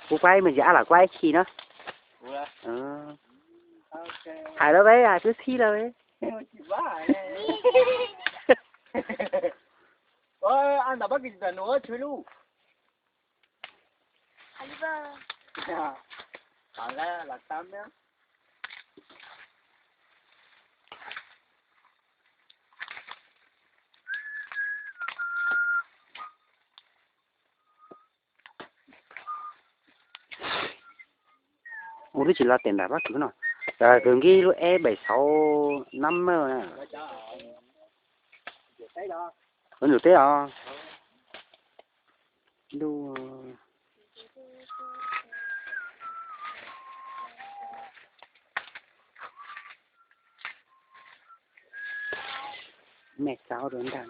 Kuv kuaj ib me ntsis ab lam kuaj ib khi no. Hais lawm peb twb txhib lawm. Ua twb tsis los tes nram Vab Kwv no, Vab Kwv nkig lub eb pem saud nab maj na. Ua ntug teb os. Ntuj, me xauv rau ntag.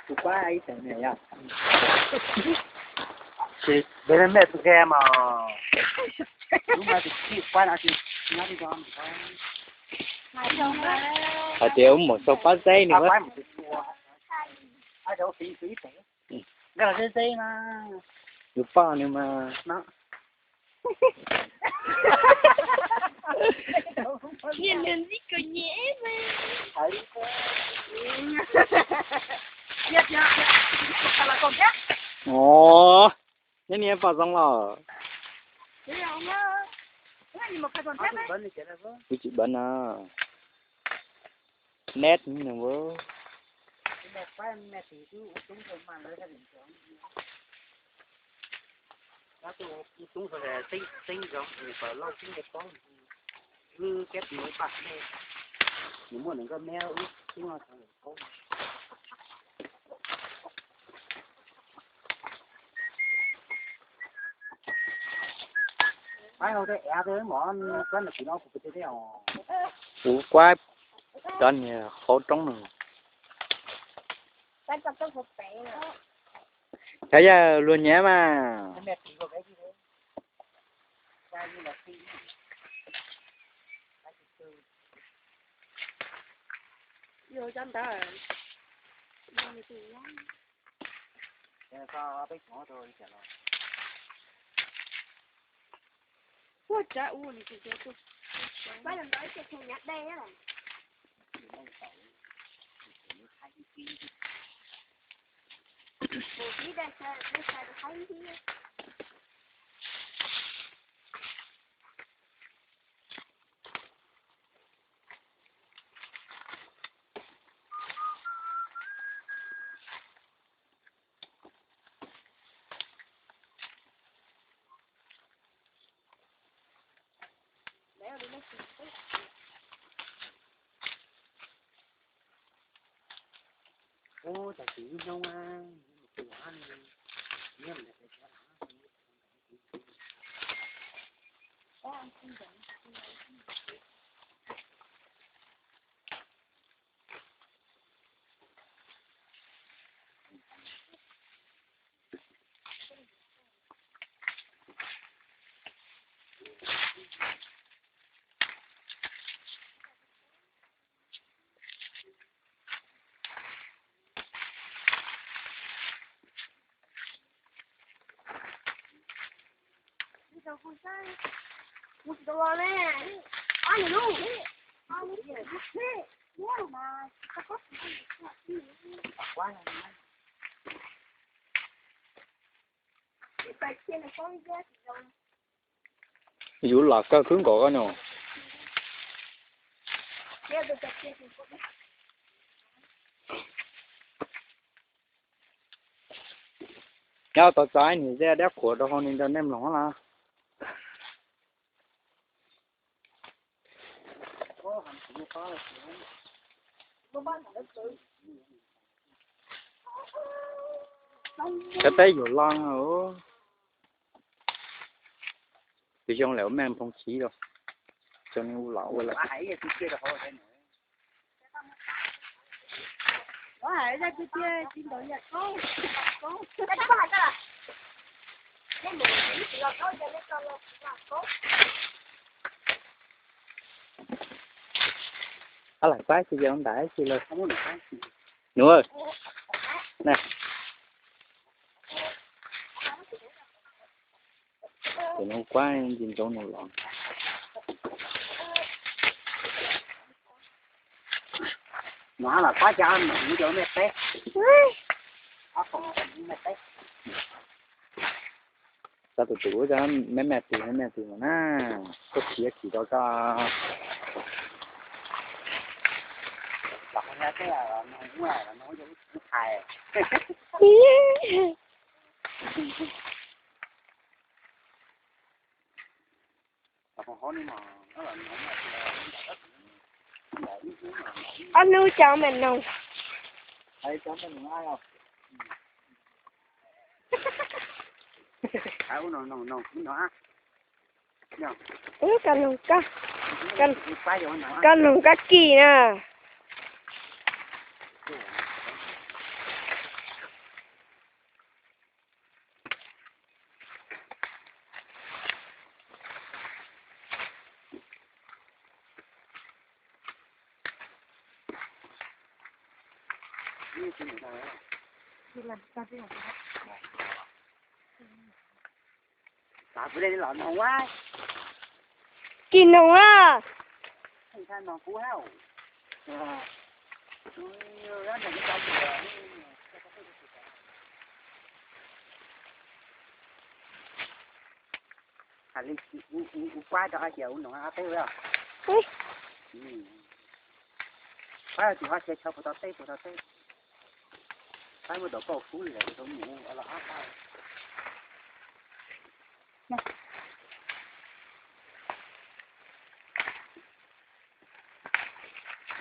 Kuv pab ib teg ne yog. Ces npe me tus ke mas, lub mas tus txij pab no tsis nyob li ko. Hais tias mus sau pab xeb nws. Yus poj nws mas. Ov, neb niam pom zoo los? Kuv tsis bấm na. Neb nws. Kuv kuaj cov niag qhov roob no. Cov yog luag nyiam mas. Yus lam kawg khwb nkaus koj no. Nyob tau txog ib niag zej dab qhuas rau hauv ni rau nej mloog lawm. Cov peb yuav loj os. Tus xyoo lawm ua mej nphoo chiv rau, xyoo no los ua lawm. Ab, lam pab tsis yog ntawd tsis lawm. Nuav, na, tus no kuab ntsis ntsoov nws los. Nov los pab cov me teb, ob peb me teb. Cov tus tus ua cov me me tus me me tus no na, koj khiav khiav rau koj. Ob hnub cov me noog. Ub, koj noog, koj noog koj kis na. Kis noog a.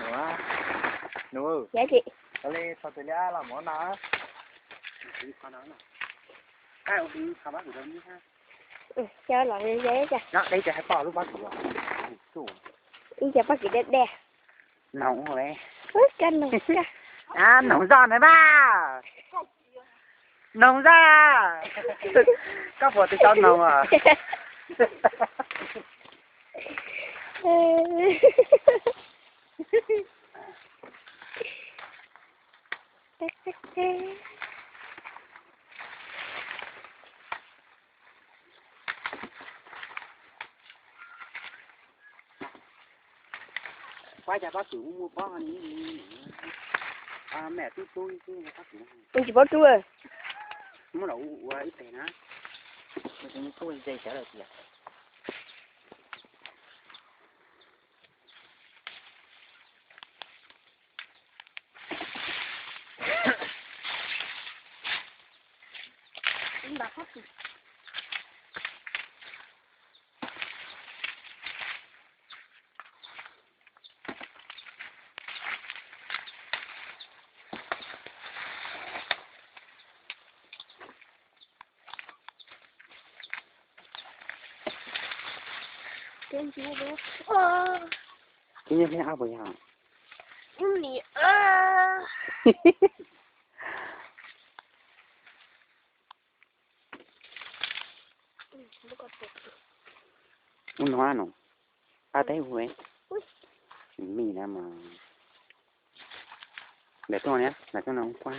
Ua, nus, li txog tus li los mov no. Cov los ze, ib co pab kwv deb deb. Noog, noog zoj na mas. Noog zoj. Koj puas twb tau noog os? Pab cov pab kwv muaj pob, me tub tub, tsis paub rub. Muab los ua ib teg na. Twb nyob thiab ab puas yog? Ub no no, ab teb hu, me na mas. Ntawm tuaj niam, ntawm tuaj no kuab.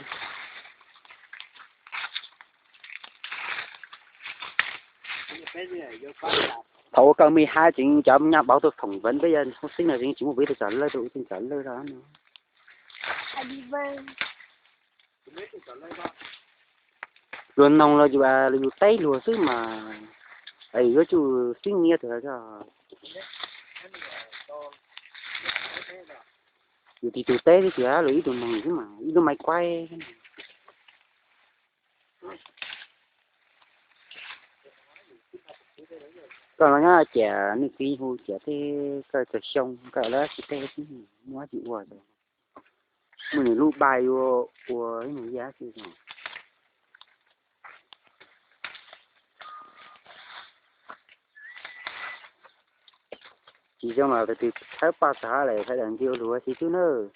Thaum ua kawg me hab tseem cov nyaj pauv tuaj thoom npawv peb yog hoob xib no tseem tsis muaj peb tug txawm lawj rau ua txawm lawj rau no. Luag noog los yus, luag yus teb luag xwb mas, yuav tsum xib nyiab tag. Yus tis tus teb xwb tiag, luag ib tug noog xwb mas ib lub maiv kuaib. Koj los nyob ciam nej txiv hu ciam tej, koj txawg xyoo koj lawv tsis teb xwb, muaj dab tsi ua. Muaj nws lub bai ua, ua ib nus yaj xwb. Tsis zoo los tus twg tshawb paj txog hab lawm, sawv daws ntsia ua luag ua si xwb nawb.